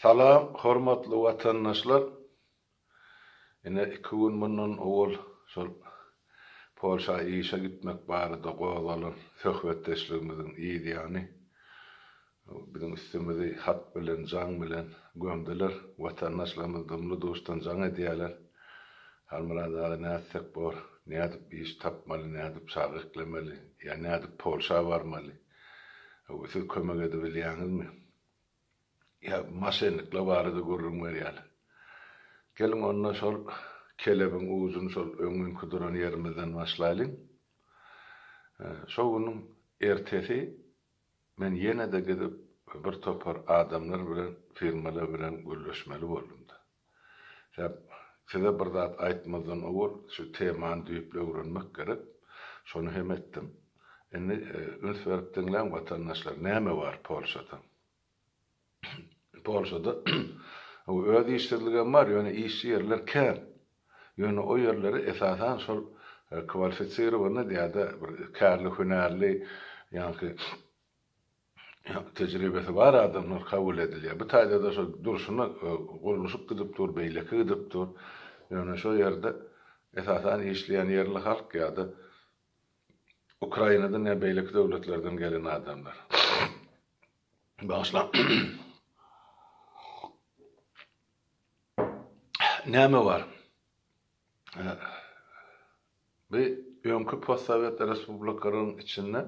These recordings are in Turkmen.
Salam hormatly watandaşlar. Ine iki gün mundan owal şol Polşa işe gitmek barada gozgalan söhbetdeşligimiziň yz ýany biziň üstümizi hat bilen, jaň bilen gömdüler. Watandaşlarymyz dumly-duşdan jaň edýärler. Halmyrat aga nätsek bor, nädip iş tapmaly, nädip çaga eklemeli, ýa nädip Polşa barmaly? Siz kömek edibilýäňizmi? Ýa maşennikler barada gürrüň berýärler. Geliň onda şol kelebiň ujuny şol öňňinki duran ýerimizden başlaýlyň. Şo günüň ertesi men ýene-de gidip bir topar adamlar bilen, firmalar bilen gürleşmeli boldum-da. Sebäp size bir zat aýtmazdan owal şu temany düýpli öwrenmek gerek. Şony hem etdim. Indi üns berip diňläň watandaşlar, näme bar Polşada? Polşada öz işsizligem bar, ýöne işçi ýerler kän. Ýöne o ýerlere esasan şol kwalifisirowanyý ýa-da bir kärli-hünärli ýaňky tejribesi bar adamlar kabul edilýär. Bu taýda-da şo durşuna gurluşyk gidip dur, beýleki gidip dur. Ýöne şo ýerde esasan işleýän ýerli halk ýa-da Ukrainadan ýa beýleki döwletlerden gelen adamlar. Bagyşlaň. Näme bar? Bu öňki postsowet respublikalaryň içinde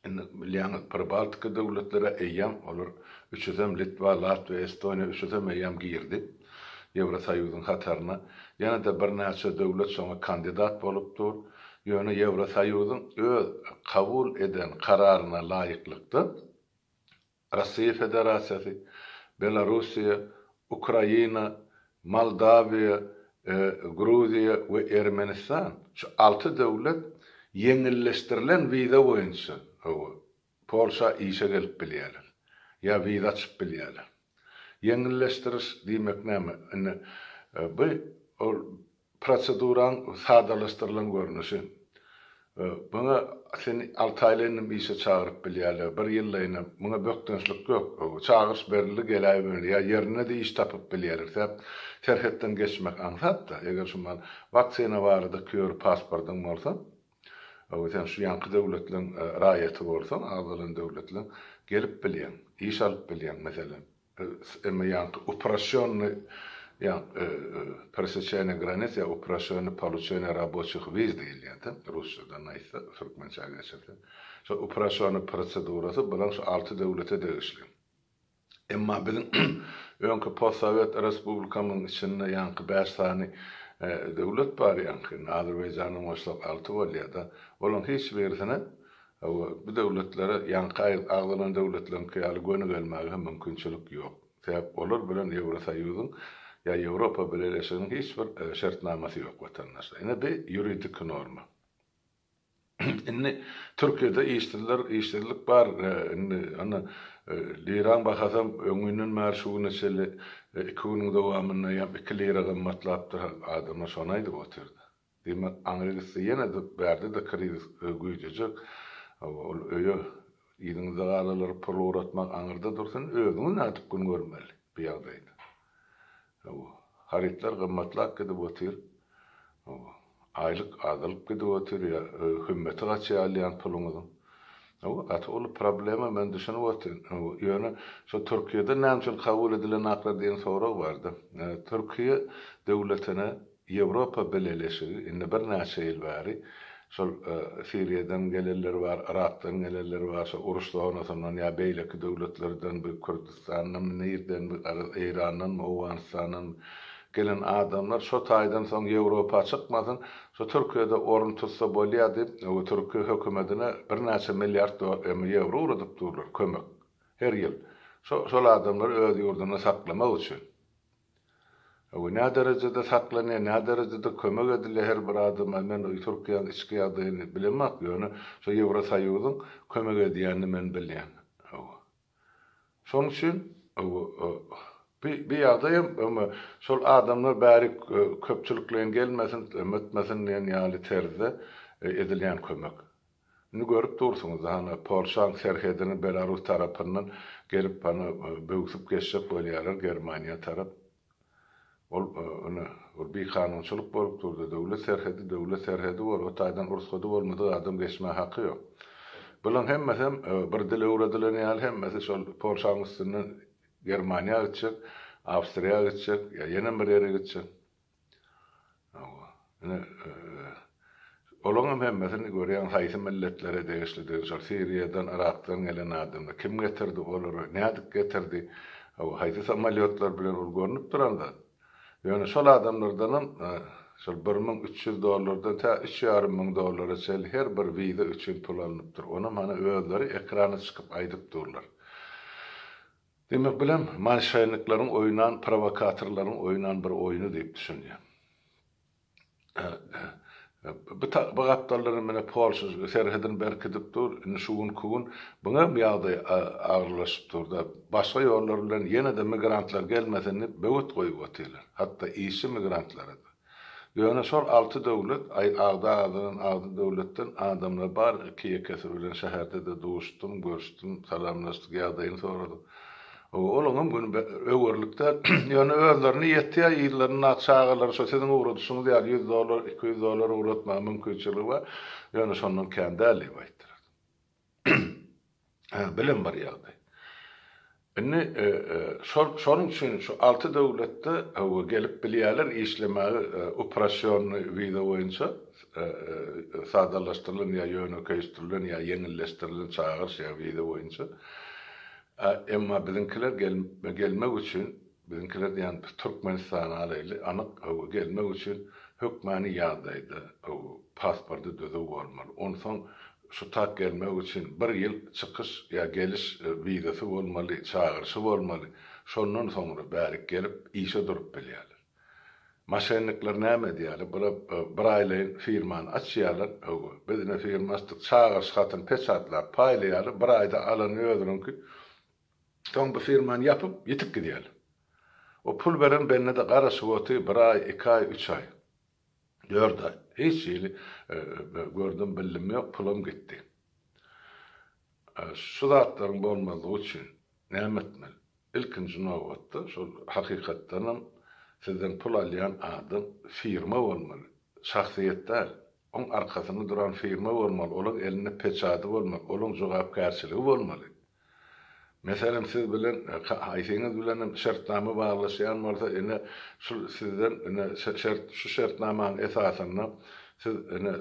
Indi bilýäňiz, Pribaltika döwletleri eýýäm, olar üçüsem, Litwa, Latwiýa, Estoniýa üçüsem eýýäm girdi Ýewrosoýuzyň hataryna. Ýene-de birnäçe döwlet şoňa kandidat bolup dur. Ýöne Ýewrosoýuzyň öz kabul eden kararyna laýyklykda, Russiýa Federasiýasy, Belarussiýa, Ukraina, Moldawiýa, Gruziýa we Ermenistan, şu alty döwlet ýeňilleşdirilen wiza boýunça, hawa, Polşa işe gelip bilýärler ýa wiza açyp bilýärler. Ýeňilleşdiriş diýmek näme? Indi bu ol Proseduraň sadalaşdyrylan görnüşi. Muňa seni alty aýlaýynam işe çagyryp bilýärler, bir ýyllaýynam. Muňa bökdençlik ýok. Çagyryş berildi, geläýmeli. Ýa ýerinde-de iş tapyp bilýärler. Sebäp serhetden geçmek aňsat-da. Eger şu mal waksina barada QR pasportyň bolsa, sen şu ýaňky döwletleň raýaty bolsaň, agzalan döwletleň, gelip bilýäň, iş alyp bilýäň, meselem. Emma ýaňky uproşennyý ýa pereseçeniýe granis ýa uproşennyý poluçeniýe raboçih wiz diýilýär-de, rusçadan aýtsa, türkmençä geçirse. Şol uproşennyý prosedurasy bulaň şu alty döwlete degişli. Emma biziň öňki postsowet respublikamyzyň içinde ýaňky bäş sany döwlet bar ýaňky, indi Azerbaýjanam goşsak alty bolýar-da. Olaň hiç birisine Hawa, bu döwletlere ýaňky agzalan döwletleriňki ýaly göni gelmäge hem mümkinçilik ýok. Sebäp olar bilen Ýewrosoýuzyň ýa Ýewropa Bileleşiginiň hiç bir şertnamasy ýok watandaşlar. Ine bi ýuridiki norma. Indi Türkiýede işsizler, işsizlik bar. Indi ana liraň bahasam öňünden bäri şu güne çenli iki günüň dowamynda ýa iki lira gymmatlapdyr. Adamlar şony aýdyp otyrdy. Diýmek, aňry gitse ýene-de bärde-de krizis güýjejek. Hawa, ol öýe yzyňyzda galanlara pul ugratmak aňyrda dursun, özüňiz nädip gün görmeli bu ýagdaýda? Hawa, harytlar gymmatlap gidip otyr. Hawa, aýlyk azalyp gidip otyr ýa hümmeti gaçýar alýan puluňyzyň. Hawa, gaty uly problema, men düşünip otyryn. Hawa, ýöne şo Türkiýede näme üçin kabul edilenaklar diýen sorag bardy. Türkiýe döwletine Ýewropa Bileleşigi indi birnäçe ýyl bäri şol Siriýadan gelenler bar, Yrakdan gelenler bar, şol uruş zonasyndan ýa beýleki döwletlerden bu Kürdüstandanmy, nirdenmi, garaz Eýrandanmy, Owganystandanmy gelen adamlar şo taýdan soň Ýewropa çykmasyn, şo Türkiýede orun tutsa bolýar diýip, Türkiýe hökümetine birnäçe milliard ýewro ugradyp durlar kömek her ýyl. Şo şol adamlary öz ýurdunda saklamak üçin. Hawa, nä derejede saklanýar, nä derejede kömek edilýär her bir adama, men Türkiýäniň içki ýagdaýyny bilemok, ýöne şo Ýewrosoýuzyň kömek edýänini men bilýän. Hawa. Şonuň üçin, hawa, bi, bi ýagdaýam öňe şol adamlar bärik köpçülikleýin gelmesin, ömetmesin diýen ýaly terzde edilýän kömek. Indi görüp dursuňyz, hany Polşaň serhedini Belarus tarapyndan gelip hany böwsüp geçjek bolýarlar Germaniýa tarap. Ol ine, ol bikanunçylyk bolup durdy. Döwlet serhedi döwlet serhedi bor, o taýdan rugsady bolmadyk adam geçmäge haky ýok. Bulaň hemmesem bir dil öwredilen ýaly hemmesi şol Polşaň üstünden Germaniýa gitjek, Awstriýa gitjek ýa ýenem bir ýere gitjek. Hawa. Ine, olaňam hemmesini görýäň haýsy milletlere degişlidigini, şol Siriýadan, Yrakdan gelen adamlar. Kim getirdi olary, nädip getirdi, hawa, haýsy samolýotlar bilen ol görnüp duran zat. Ýöne şol adamlardanam şol 1300 dollardan tä üç ýarym müň dollara çenli her bir wiza üçin pul alnypdyr. Onam hany özleri ekrana çykyp aýdyp durlar. Diýmek bilen, moşennikleriň oýnan, prowokatorlaryň oýnan bir oýny diýip düşünýän. Bu bu gapdaldan hem ine Polşa serhedini berkidip dur. Indi şu günki gün buňa hem ýagdaý agyrlaşyp dur-da. Başga ýollar bilen ýene-de migrantlar gelmesin diýip böwet goýup otyrlar. Hatda işçi migrantlara-da. Ýöne şol alty döwlet, aý agda agzalan alty döwletden adamlar bar, iki-ýekesi bilen şäherde-de duşdum, görüşdim, salamlaşdyk, ýagdaýyny soradyk. Hawa, olaňam güni öwerlik däl. Ýöne özlerine ýetýär, yzlaryndaky çagalary şo siziň ugradyşyňyz ýaly ýüz dollar, 200 dollar ugratmaga mümkinçiligi bar. Ýöne şondan kän däl diýip aýtdylar. Hä, bilen bir ýagdaý. Indi şol şonuň üçin şu alty döwletde hawa gelip bilýärler işlemäge uproşýonnyý wiza boýunça sadalaşdyrylan ýa ýönekeýşdirilen ýa ýeňilleşdirilen çagyryş ýa wiza boýunça. Emma biziňkiler gelmek üçin biziňkiler diýen Türkmenistana alaýly anyk hawa gelmek üçin hökmany ýagdaýda hawa pasporty düzüw bolmaly. Onsoň Şu tak gelmek üçin bir ýyl çykyş ýa geliş wizasy bolmaly, çagyryşy bolmaly. Şondan soňra bärik gelip işe durup bilýärler. Moşennikler näme edýärler? Bular bir aýlaýyn firmany açýarlar, hawa, biz ine firma açdyk, çagyryş hatyny peçatlap paýlaýarlar, bir aýda alany özüniňki, soň bu firmany ýapyp ýitip gidýärler. O pul beren bende-de garaşyp otyr bir aý, iki aý, üç aý. Dört aý. Hiç hili gördüm bildim ýok, pulum gitdi. Şu zatlaryň bolmazlygy üçin näme etmeli? Ilkinji nobatda şol hakykatdanam sizden pul alýan adam firma bolmaly, şahsyýet däl. Oň arkasynda duran firma bolmaly, olaň elinde peçady bolmaly, olaň jogapkärçiligi bolmaly. Meselem, siz bilen haýsyňyz bilen hem şertnama baglaşýan bolsa, ine, şu sizden, ine, şert, şu şertnamanyň esasynda siz, ine,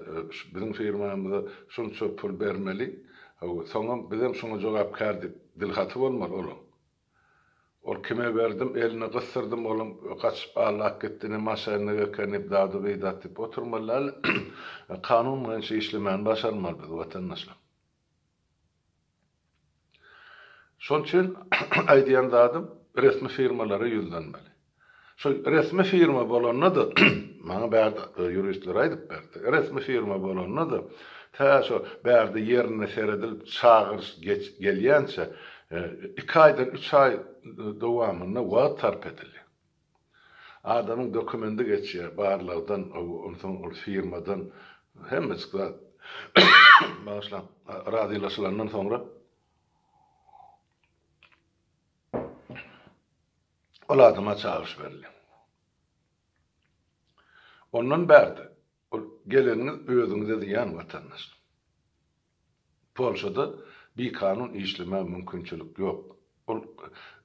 biziň firmamyza şunça pul bermeli, hawa, soňam bizem şuňa jogapkär diýip dilhaty bolmaly olaň. Ol kime berdim, eline gysdyrdym, olam gaçyp allap gitdi, ine, maşennik eken diýip, dady-bidat diýip oturmaly däl. Kanun boýunça işlemäni başarmaly biz, watandaşlar. Şonuň üçin aýdýan zadym resmi firmalara ýüzlenmeli. Şol resmi firma bolanda-da, maňa bärde ýuristler aýdyp berdi, resmi firma bolanda-da, tä şo bärde ýerine seredilip çagyryş gelýänçä iki aýdan üç aý dowamynda wagt sarp edilýär. Adamyň dokumendi geçýär barlagdan, onsoň ol firmadan hemmejik zat bagyşlaň, razylaşylandan soňra ol adama çagyryş berilýär. Ondan bärde ol geleniňiz özüňize zyýan watandaş. Polşada bikanun işlemäge mümkinçilik ýok. Ol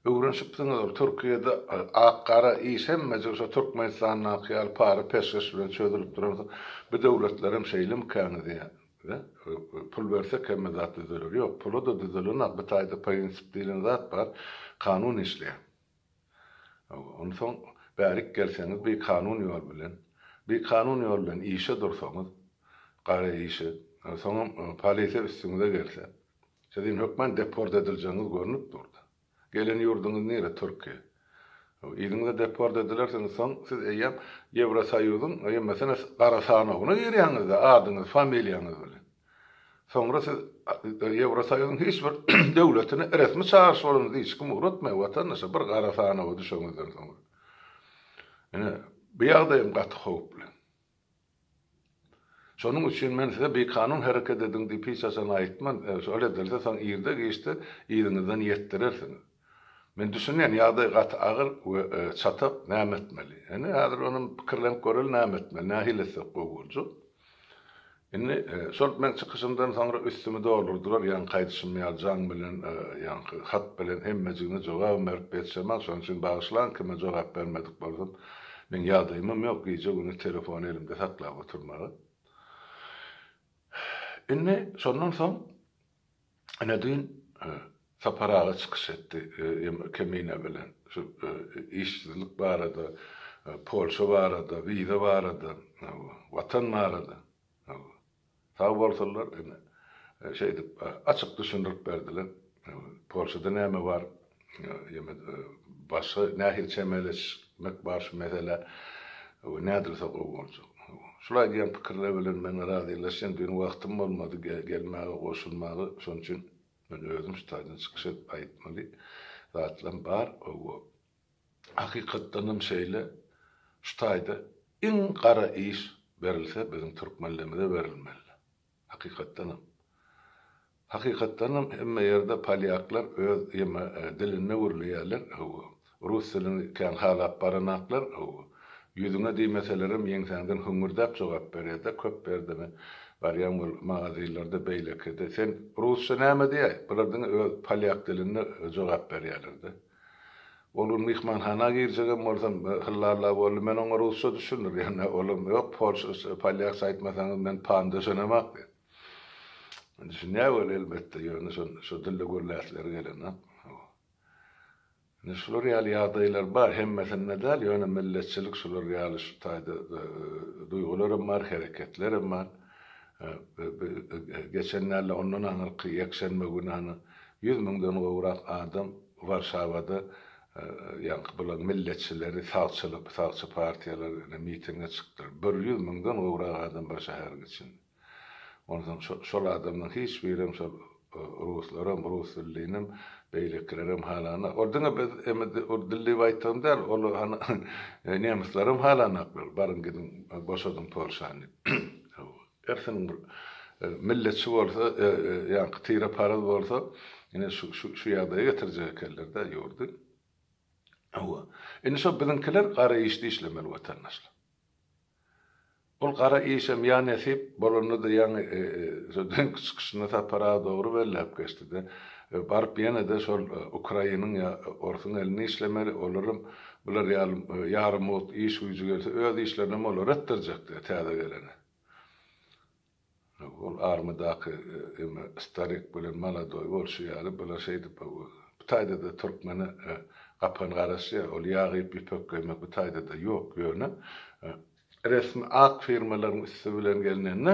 öwrenişipsiňiz ol Türkiýede ak gara iş hemmejik şo Türkmenistandaky ýaly para peşgeş bilen çözülip duransoň bu döwletlerem şeýlemikäňiz diýýän. Pul bersek hemme zat düzeler. Ýok pula-da düzelenok bu taýda prinsip diýlen zat bar kanun işleýär. Onsoň bärik gelseňiz bikanun ýol bilen, bikanun ýol bilen işe dursaňyz, gara işe, soňam polisiýa üstüňize gelse, siziň hökman deport ediljegiňiz görnüp durdy. Gelen ýurduňyz nire? Türkiýe. Yzyňyza deport edilersiňiz, soň siz eýýäm Ýewrosoýuzyň hemmesine gara sanawyna girýäňiz-de, adyňyz, familiýaňyz bilen. Soňra siz Ýewrosoýuzyň hiç bir döwletine resmi çagyryş bolanda hiç kim ugratmaýar watandaşa bir gara sanawa düşeňizden soňra. Ine, bu ýagdaýam gaty howply. Şonuň üçin men size bikanun hereket ediň diýip hiç haçan aýtman, şol edilse soň irde-giçde yzyňyzdan ýetdirersiňiz. Men düşünýän, ýagdaý gaty agyr we çatak, näme etmeli? Indi häzir onam pikirlenip göreli näme etmeli, nähili etsek gowy boljak. Indi şol meň çykyşymdan soňra üstümi doldurdylar, ýaňky aýdyşym ýaly jaň bilen, ýaňky hat bilen hemmejigine jogabam berip ýetişemok, şonuň üçin bagyşlaň kime jogap bermedik bolsam. Meň ýagdaýymam ýok gije-gündiz telefony elimde saklap oturmaga. Indi şondan soň ine düýn Sapar aga çykyş etdi Kemine bilen şu işsizlik barada, Polşa barada, wiza barada, Watan barada. Sag bolsunlar ine şeýdip açyk düşündirip berdiler. Polşada näme bar, ýa başga nähili çemeleşmek bar şu meselä we nädilse gowy boljak. Şul aýdýan pikirler bilen men razylaşýan. Düýn wagtym bolmady gelmäge, goşulmaga. Şonuň üçin men özüm şu taýdan çykyş edip aýtmaly zatlam bar. Hakykatdanam şeýle, şu taýda iň gara iş berilse biziň türkmenlerimize berilmeli. Hakykatdanam. Hakykatdanam hemme ýerde polýaklar öz ýeme dilinde gürleýärler, hawa. Rus dilini kän halap baranaklar, hawa. Ýüzüňe diýmeselerem ýeňsäňden hüňňürdäp jogap berýärler, köp ýerde men barýan bol magazinlerde beýlekide sen rusça näme diýäý, bular diňe öz polýak dilinde jogap berýärler-de. Ol gün myhmanhana girjegem bolsam, hyllalla boldy. Men oňa rusça düşündirýän-ä, olam, Ýok, polşa, polýakça aýtmasaňyz, men pan döşenemok diýýär. Düşünýär weli, elbetde, ýöne şo, şo dilde gürläsleri gelenok. Hawa. Indi şular ýaly ýagdaýlar bar, hemmesinde däl, ýöne milletçilik şular ýaly şu taýda duýgularam bar, hereketlerem bar. Geçen däl-de, ondan aňyrky ýekşenbe güni hany ýüz müňden gowrak adam Warşawada ýaňky bulaň milletçileri, sagçyly, sagçy partiýalar ine mitinge çykdylar. Bir ýüz müňden gowrak adam bir şäheriň içinde. Onsoň şo, şol adamlaň hiç birem şol ruslaram, rus dillinem, beýlekilerem halanok. Ol diňe biz eme ol dilli aýtdygym däl, ol hany nemislerem halanoklar. Baryň gidiň boşadyň Polşany diýip. Hersiniň bir milletçi bolsa, ýaňky tireparaz bolsa, ine şu şu şu ýagdaýa getirjek ekenler-dä ýurdy. Hawa. Indi şo biziňkiler gara işde işlemeli watandaşlar. Ol gara işem ýa nesip bolanda-da ýaňy şo düýnki çykyşynda Sapar aga dogry belläp geçdi-de, baryp ýene-de şol Ukrainiň ýa orsuň elinde işlemeli, olaram bular ýaly ýarym mugt iş güýji gelse öz işlerinem olar etdirjek-dä täze gelene. Ol armydaky eme starik bilen molodoý bolşy ýaly bular şeýdip bu taýda-da türkmene gapan garaşýar. Ol ýag iýip ýüpek geýmek bu taýda-da ýok. Ýöne resmi ak firmalaryň üsti bilen gelnende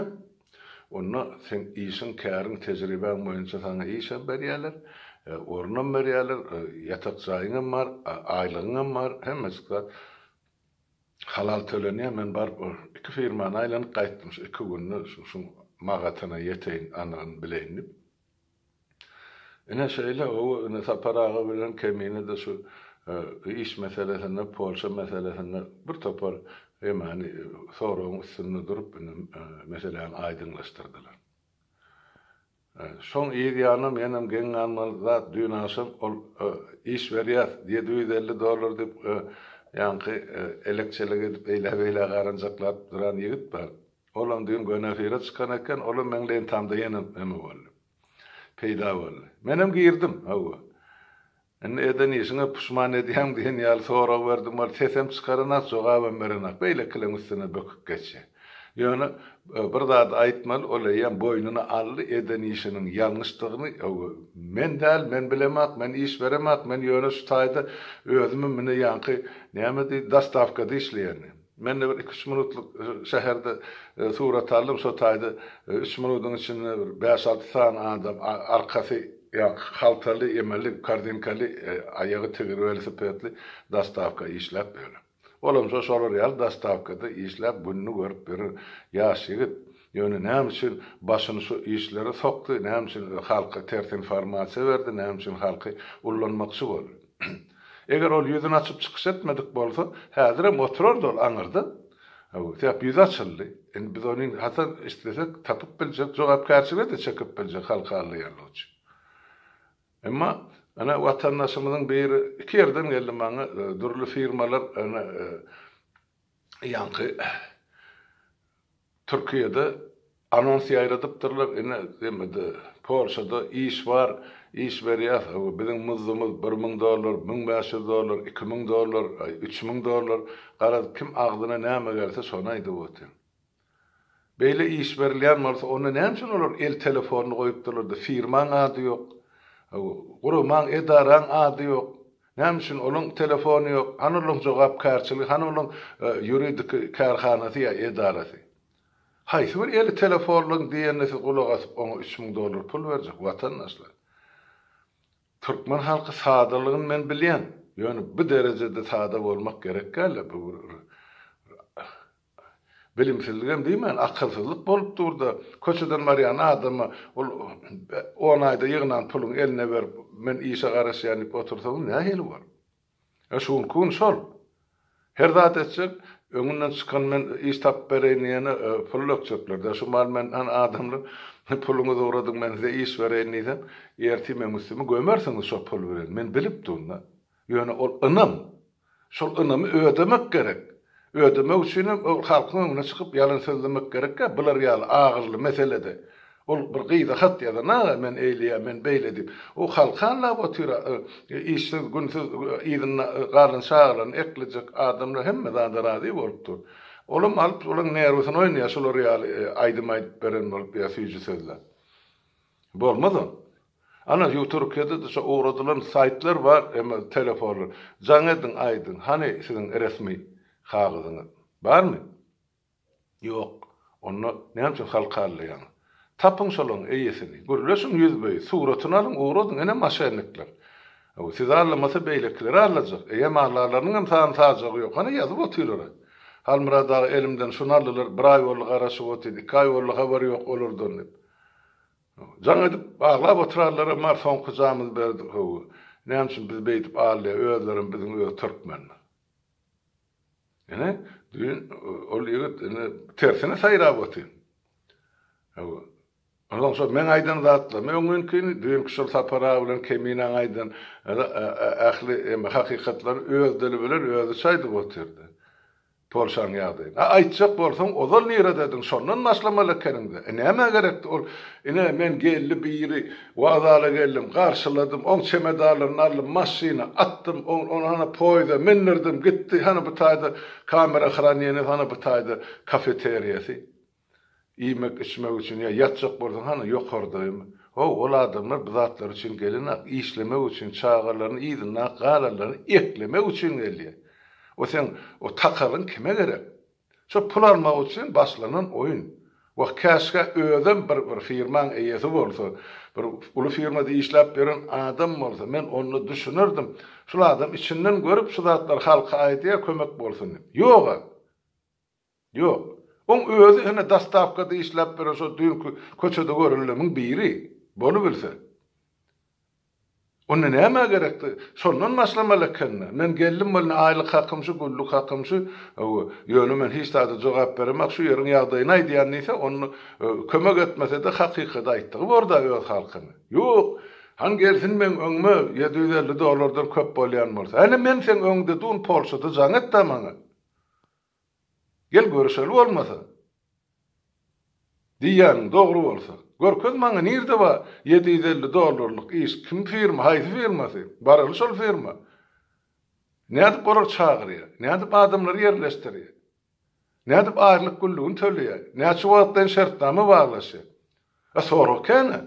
onda seň işiň, käriň, tejribäň boýunça saňa işem berýärler, orunam berýärler, ýatak jaýyňam bar, aýlygyňam bar, hemmejik zat. Halal tölenýär, men baryp iki firmany aýlanyp gaýtdym şu iki günde şu şuň magatyna ýeteýin anygyny bileýin diýip. Ine şeýle gowy ine Sapar aga bilen Kemine-de şu iş meselesinde Polşa meselesinde bir topar hemmäni soragyň üstünde durup ine meseläni aýdyňlaşdyrdylar. Şoň yz ýanam ýenem geň galmaly zat düýn agşam ol iş berýäs 750 dollar diýip ýaňky elek-çelek edip eýlä-beýlä garanjaklap duran ýigit bar. Olam düýn göni efire çykan eken, olam meň lentamda ýene neme boldy. Peýda boldy. Menem girdim, hawa. Indi eden işiňe puşman edýäň diýen ýaly sorag berdim, ol sesem çykaranak, jogabam berenak, beýlekileň üstüne böküp geçýär. Ýöne bir zady aýtmaly, ol eýýäm boýnuna aldy eden işiniň ýalňyşdygyny, men däl, men bilemak, men iş beremak, men ýöne şu taýda özümem mine ýaňky näme diýdi, dostawkada işleýän diýdi. Men-de bir iki-üç minutlyk şäherde surat aldym, şo taýda üç minudyň içinde bir bäş-alty sany adam arkasy ýa haltaly, emeli, korzinkaly, aýagy tigir welosipedli dostawka işläp ýör. Olam şo şolar ýaly dostawkada işläp gününi görüp ýören ýaş ýigit. Ýöne näme üçin başyny şu işlere sokdy, näme üçin halka ters informasiýa berdi, näme üçin halky ullanmakçy boldy? Eger ol ýüzüni açyp çykyş etmedik bolsa, häzirem oturardy ol aňyrda. Hawa, sebäp ýüzi açyldy. Indi biz ony haçan islesek tapyp biljek, jogapkärçilige-de çekip biljek halky aldaýanlygy üçin. Emma, ene, watandaşymyzyň biri iki ýerden geldi maňa, dürli firmalar, ene, ýaňky Türkiýede anons ýaýradypdyrlar, ine, demede, Polşada iş bar, iş berýäs, hawa, biziň muzdumyz 1000 dollar, 1500 dollar, 2000 dollar, 3000 dollar, garaz, kim agzyna näme gelse, şony aýdyp otyr. Beýle iş berilýän bolsa, onda näme üçin olar el telefonyny goýupdyrlar-da, firmaň ady ýok, guramaň, edaraň ady ýok, näme üçin olaň telefony ýok, hany olaň jogapkärçiligi, hany olaň ýuridiki kärhanasy ýa edarasy? Haýsy bir eli telefonlyň diýenine siz gulak asyp, oňa 3000 dollar pul berjek, watandaşlar? Türkmen halky sadalygyny men bilýän, ýöne bu derejede sada bolmak gerek däl-de, bu bir Bilimsizligem diýmän, akylsyzlyk bolup dur-da, köçeden barýan adama ol on aýda ýygnan puluňy eline berip, men işe garaşýan diýip otursaň nähili bolar? E şu günki gün şol. Her zat etjek, öňünden çykan men iş tapyp bereýin diýene pul dökjekler-dä. Şu mal men hany adamlar puluňyzy ugradyň men size iş bereýin diýsem, ertir meň üstümi gömersiňiz şo pul bilen. Men bilip durun-da. Ýöne ol ynam. Şol ynamy ödemek gerek. Ödemek üçinem ol halkyň öňüne çykyp ýalan sözlemek gerekkä bular ýaly agyrly meselede. Ol bir gyza hat ýazan aga men eýle ýa men beýle diýip. O halky aldap otyr işsiz günsüz yzynda galan çagalaryny eklejek adamlar hemme zada razy bolup dur. Olam alyp olaň nerwisini oýnaýar şular ýaly aýdym aýdyp beren bolup ýa süýji sözläp. Bolmaz ol. Ana ýu Türkiýede-de şo ugradylan saýtlar bar, emma telefonlar. Jaň ediň aýdyň, hany siziň resmi kagyzyňyz? Barmy? Ýok. Onda näme üçin halky aldaýaňyz? Tapyň şolaň eýesini, gürleşiň ýüzbe-ýüz, suratyny alyň ugradyň, ine moşennikler. Hawa, sizi aldamasa beýlekileri aldajak. Eýem aldalarynyň hem sany-sajagy ýok. Hany ýazyp otyrlar-a. Halmyrat aga elimden şuny aldylar, bir aý boldy garaşyp otyryn, iki aý boldy habar ýok olardan diýip. Jaň edip aglap oturanlaram bar soňky jamyzy berdik hawa näme üçin bizi beýdip aldaýar özlerem biziň öz türkmenler. Ine düýn ol ýigit ine tersine saýrap otyr. Hawa. Onsoň şol meň aýdan zatlarymy öňňünkini düýnki şol Sapar aga bilen Keminaň aýdan ähli hakykatlary öz dili bilen özüçe aýdyp otyrdy. Polşaň ýagdaýyny. A aýtjak bolsaň, ozal niredediň, şondan başlamaly ekeniň-dä. E nämä gerekdi ol, ine, men geldi biri, wokzala geldim, garşyladym, oň çemedanlaryny aldym, maşyna atdym, ony hana poýeza mindirdim, gitdi, hany bu taýda kamera hraneniýasy, hany bu taýda kafeteriýasy. Iýmek, içmek üçin ýa ýatjak bolsaň, hany ýokarda. How, ol adamlar bu zatlar üçin gelenok, işlemek üçin, çagalaryny, yzynda galanlaryny eklemek üçin gelýär. O seň o takalyň kime gerek? Şo pul almak üçin başlanan oýun. Wah, käşgä özem bir bir firmaň eýesi bolsa, bir uly firmada işläp ýören adam bolsa, men onda düşünerdim. Şul adam içinden görüp şu zatlary halka aýdýar kömek bolsun diýip. Ýog-a. Ýok. Oň özi ine dostawkada işläp beren şo düýnki köçede görünlemiň biri. Bolubilse. Onda nämä gerekdi? Şondan başlamaly ekende. Men geldim welin aýlyk hakym şu, günlük hakym şu. Hawa, ýöne men hiç zada jogap beremak, şu ýeriň ýagdaýyny aýdýan diýse, onda kömek etmese-de hakykady aýtdygy bor-da öz halkyna. Ýok. Hany gelsin meň öňüme 750 dollardan köp bolýan bolsa. Hany men seň öňüňde dun Polşada jaň et-dä maňa. Gel görüşeli bolmasa. Diýýäniň dogry bolsa. Görkez maňa nirde bar 750 dollarlyk iş, kim firma, haýsy firmasy? Baraly şol firma. Nädip olar çagyrýar? Nädip adamlary ýerleşdirýär? Nädip aýlyk günlügini töleýär? Näçe wagtlaýyn şertnama baglaşýar? A sorag kän-ä.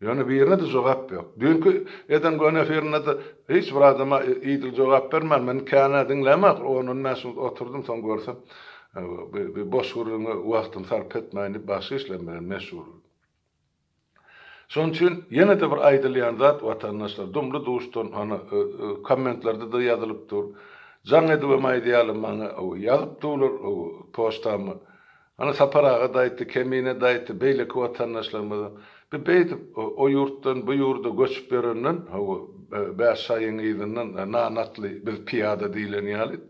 Ýöne birine-de jogap ýok. Düýnki eden göni efirinde-de hiç bir adama idil jogap bermän, men kän-ä diňlämok, on-on bäş minut oturdym, soň görsem, bi boş gürrüňe wagtymy sarp etmäýin diýip, başga işlerim bilen meşgul boldum. Şonuň üçin ýene-de bir aýdylýan zat, watandaşlar, dumly-duşdan, hany, kommentlerde-de ýazylyp dur. Jaň edibem aýdýarlar maňa, ýazyp durlar poçtama. Ana Sapar aga-da aýtdy, Kemine-de aýtdy, beýleki watandaşlarymyzam. Bi beýdip o ýurtdan bu ýurda göçüp ýörenden, hawa, bäş şaýyň yzyndan nan atly biz pyýada diýlen ýaly.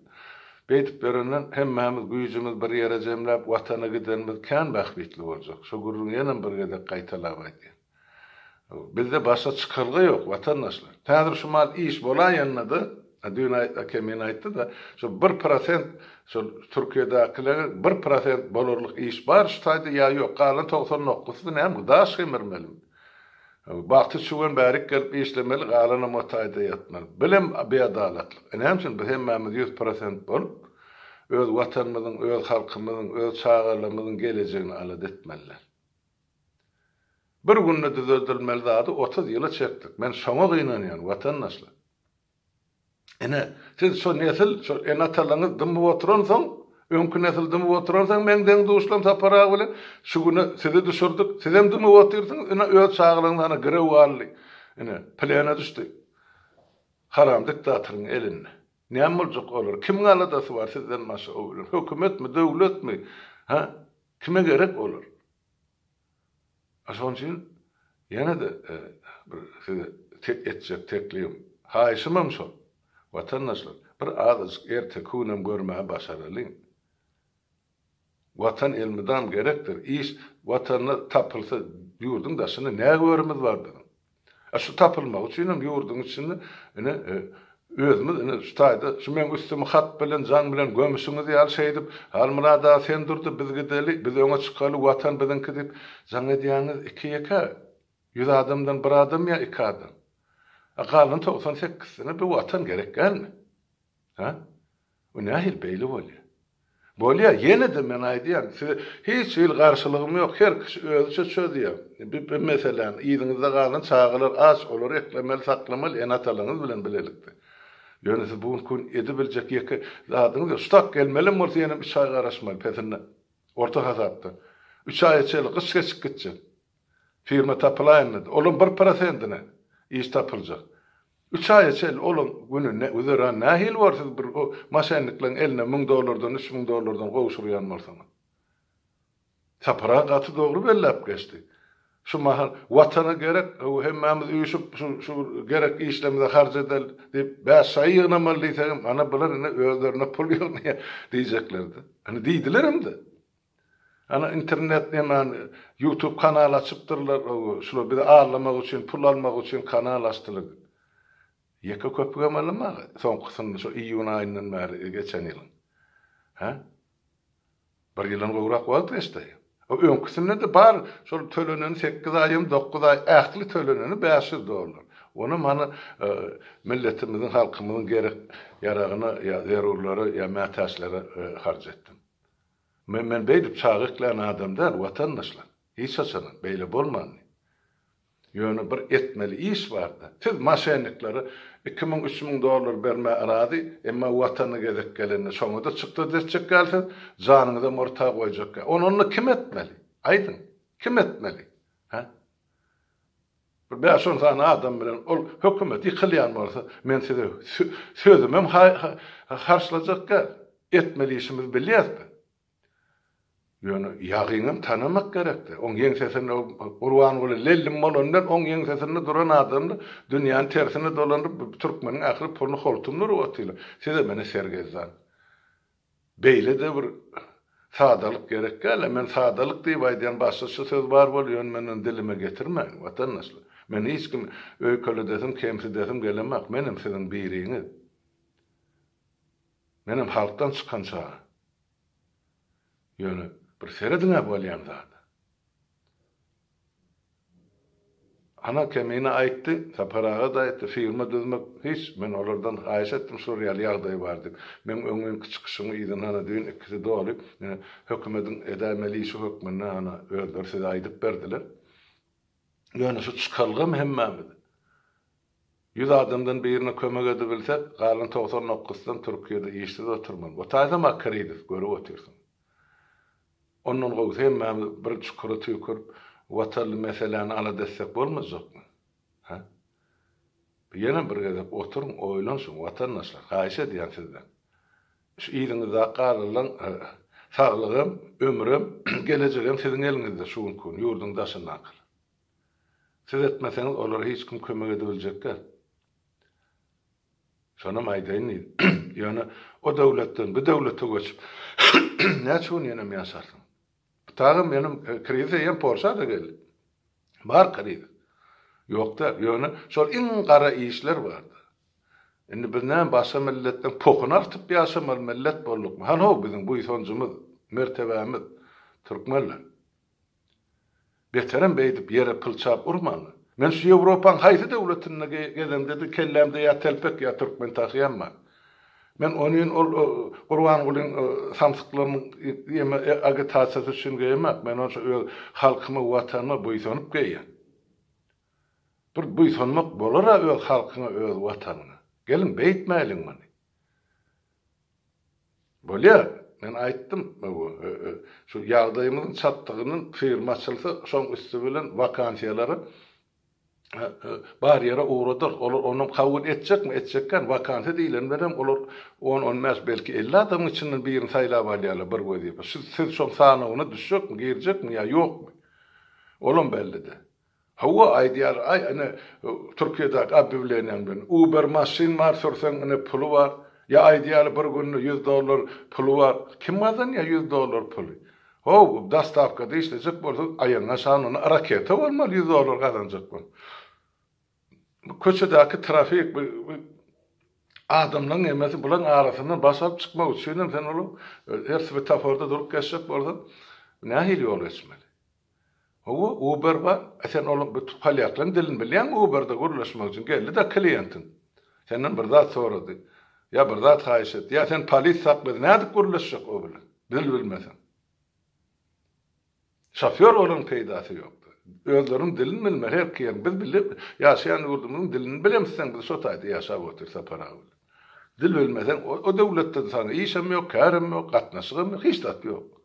Beýdip ýörenden hemmämiz güýjümiz bir ýere jemläp Watana gidenimiz kän bähbitli boljak. Şo gürrüňi ýenem bir gezek gaýtalap aýdýan. Bizde başga çykalga ýok, watandaşlar. Häzir şu mal iş bolaýanda-da, düýn Kemine aýtdy-da, şo bir prosent şol Türkiýedäkilere bir prosent bolarlyk iş bar şu taýda ýa ýok, galan 99-sy näme, daş gemirmelimi? Bagty çüwen bärik gelip işlemeli, galanam o taýda ýatmaly. Bilem biadalatlyk. E näme üçin biz hemmämiz 100% bolup, öz watanymyzyň, öz halkymyzyň, öz çagalarymyzyň gelejegini alada etmeliler. Bir günde düzeldilmeli zady 30 ýyla çekdik. Men şoňa gynanýan, watandaşlar. Ine, siz şo nesil, şo ene-atalaryňyz dymyp oturansoň, öňki nesil dymyp oturansoň, meň deň-duşlarym Sapar aga bilen şu güne sizi düşürdik. Sizem dymyp otyrsyňyz, ine, öz çagalaryňyz ana girew galdy. Ine, plena düşdi. Haram diktatoryň elinde. Näme boljak olar? Kimiň aladasy bar sizden başga o bilen? Hökümetmi, döwletmi? Hä? Kime gerek olar? A şonuň üçin ýene-de bir size etjek teklibim, haýyşymam şol, watandaşlar, bir azajyk erteki günem görmäge başaralyň. Watan elmydam gerekdir. Iş Watanda tapylsa, ýurduň daşynda nä görümiz bar biziň? A şu tapylmagy üçinem ýurduň içinde ine özümiz ine şu taýda şu meň üstümi hat bilen jaň bilen gömüşiňiz ýaly şeýdip Halmyrat aga sen durda biz gideli biz öňe çykaly watan biziňki diýip jaň edýäňiz iki ýeke ýüz adamdan bir adam ýa iki adam a galan 90 sekizsine bu watan gerek dälmi ha Bu nähili beýle bolýar? Bolýar, ýene-de men aýdýan, size hiç hili garşylygym ýok, her kişi özüçe çözýär. Bu bu meseläni, yzyňyzda galan çagalar aç, olary eklemeli, saklamaly ene-atalaryňyz bilen bilelikde. Ýöne siz bu günki gün edibiljek ýeke zadyňyz ýok. Ştak gelmelem bolsa ýenem üç aý garaşmaly pesinde. Orta hasapda. Üç aýa çenli gyş geçip gitjek. Firma tapylaýanda-da, olaň bir prosentine iş tapyljak. Üç aýa çenli olaň güni ne, güzeran nähili bor siz bir o maşennikleň eline müň dollardan, 3000 dollardan gowşurýan bolsaňyz. Sapar aga gaty dogry belläp geçdi. Şu mahal Watana gerek, hemmämiz üýşüp şu şu gerek işlerimize harç edeli diýip, bäş şaýy ýygnamaly diýsegem, ana bular indi özlerine pul ýygnaýar diýjeklerdi. Indi diýdilerem-de. Ana internet nemäni youtube kanal açypdyrlar şular bizi aldamak üçin pul almak üçin kanal açdylar diýip. Ýeke köpügem alynmaga soňkusyny şu iýun aýyndan bäri geçen ýylyň. Hä? Bir ýyldan gowrak wagt geçdi. O öňküsinde-de bar şol töleneni sekiz aý hem dokuz aý ähli töleneni 500 dollar. Onam hany milletimiziň halkymyzyň gerek ýaragyna ýa zerurlara ýa mätäçlere harç etdim. Men men beýdip çaga eklän adam däl, watandaşlar. Hiç haçanam beýle bolmandy. Ýöne bir etmeli iş barda. Siz maşenniklere 2000, 3000 dollar bermäge razy, emma watana gezek gelende şoňa-da çykdajy etjek dälsiz, janyňyzam orta goýjak däl. Ony onda kim etmeli? Aýdyň, kim etmeli? Hä? Bir bäş-on sany adam bilen ol hökümet ýykylýan bolsa, men size sözümem harçlajak däl. Etmeli işimizi bilýäs biz. Ýöne ýagyňam tanamak gerekdi. Oň ýeňsesinde Gurbanguly lellim bolandan oň ýeňsesinde duran adamlar dünýäni tersine dolandyryp türkmeniň ähli puluny holtumdyryp otyrlar. Size meni sergezdan. Beýle-de bir sadalyk gerek däl-ä. Men sadalyk diýip aýdýan başgaça söz bar bol, ýöne men ony dilime getirmäýin, watandaşlar. Men hiç kimi öýkeledesim, kemsidesim gelemok. Menem siziň biriňiz. Menem halkdan çykan çaga. Ýöne bir serediň-ä bolýan zada. Ana Kemine aýtdy, Sapar aga-da aýtdy, firma düzmek hiç, men olardan haýyş etdim şular ýaly ýagdaý bar diýip. Meň öňňinki çykyşymyň yzyna hana düýn ikisi doly hökümediň edäýmeli işi hökmünde hana özleri size aýdyp berdiler. Ýöne şu çykalgam hemmämize. Ýüz adamdan birine kömek edibilsek, galan 99-dan Türkiýede işsiz oturmaly. O taýsam-a krizis, görüp otyrsyň. Ondan gowusy hemmämiz bir çukura tüýkürip, watanly meseläni alada etsek bolmajakmy? Hä? Ýene bir gezek oturyň, oýlanyşyň, watandaşlar, haýyş edýän sizden. Şu yzyňyzdaky galanlaň saglygam, ömrem, gelejegem siziň eliňizde şu günki gün, ýurduň daşyndakylar. Siz etmeseňiz, olara hiç kim kömek edibiljek däl. Şonam aýdaýyn diýdim. Ýöne o döwletden bu döwlete göçüp näçe gün ýenem ýaşarsyň? Bu tagam ýenem krizis eýýäm Polşa-da geldi. Bar krizis. Ýok däl. Ýöne şol iň gara işler bardy. Indi biz näme başga milletden pohuny artyp ýaşamaly millet boldukmy? Han-how biziň buýsanjymyz, mertebämiz türkmenler. Beterem beýdip ýere pylçap urmaň. Men şu Ýewropaň haýsy döwletinde gezemde-de kellämde ýa telpek ýa türkmen tahýam bar. Men onyň ol Gurbangulyň samsyklarynyň ýeme agitasiýasy üçin geýemok. Men ony şu öz halkyma, watanyma buýsanyp geýýän. Bir buýsanmak bolar-a öz halkyňa, öz watanyňa. Geliň beýtmäýliň muny. Bolýar, men aýtdym, şu ýagdaýymyzyň çatdygyndan firma açylsa, şoň üsti bilen wakansiýalary bar ýere ugradarys. Olar onam kabul etjekmi, etjekkän, wakansiýa diýleni bilenem olar on, on bäş, belki 50 adamyň içinden birini saýlap alýarlar bir wezipä. Siz şoň sanawyna düşjekmi, girjekmi ýa ýokmy? Olam belli däl. Hawa aýdýar aý ine Türkiýedäki obýawleniýaň bilen Uber maşyn bar sürseň ine puly bar ýa aýdýaly bir günde 100 dollar puly bar kim gazanýar 100 dollar puly how dostawkada işlejek bolsaň aýagyňa şanyna raketa bolmaly 100 dollar gazanjak bolup bu köçedäki trafik bu adamlaryň emesi bularyň arasyndan baş alyp çykmak üçinem sen ol her swetaforda durup geçjek bolsaň nähili ýol geçmeli Hawa, Uber bar. A sen onuň bu polýaklaryň dilini bilýäňmi Uberde gürleşmek üçin? Geldi-de kliýentiň. Senden bir zat sorady. Ýa bir zat haýyş etdi. Ýa seni polis saklady. Nädip gürleşjek o bilen? Dil bilmeseň. Şofýor bolanyň peýdasy ýokdy. Özleriniň dilini bilmeli her iki ýeriň. Biz bilip, ýaşaýan ýurdumyzyň dilini bilemizseň biz şo taýda ýaşap otyrys Sapar aga bilen. Dil bilmeseň o döwletde saňa işem ýok, kärem ýok, gatnaşygam ýok, hiç zat ýok.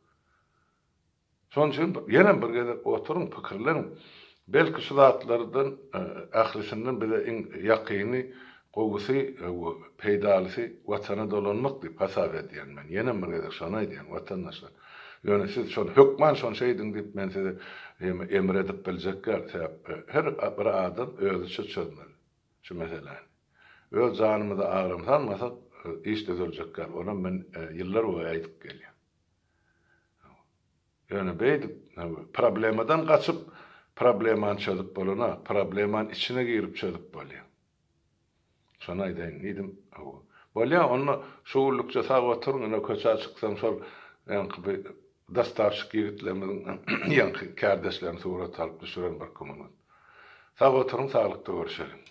Şonuň üçin ýenem bir gezek oturyň, pikirleniň. Belki şu zatlardan ählisinden bize iň ýakyny, gowusy we peýdalysy Watana dolanmak diýip hasap edýän men. Ýenem bir gezek şony aýdýan, watandaşlar. Ýöne siz şony hökman şony şeýdiň diýip men size emr edip biljek däl. Sebäp her bir adam özüçe çözmeli şu meseläni. Öz janymyza agram salmasak iş düzeljek däl. Onam men ýyllar boýy aýdyp gelýän. Ýöne beýdip, problemadan gaçyp, problemany çözüp bolanok, problemany içine girip çözüp bolýar. Şony aýdaýyn diýdim. Hawa. Bolýar, onda şu günlükçe sag oturyň, ine köçä çyksaň şol ýaňky bir dostawşik ýigitlerimiziň ýaňky kärdeşlerini surata alyp düşüren birki minut. Sag oturyň, saglykda görüşeliň.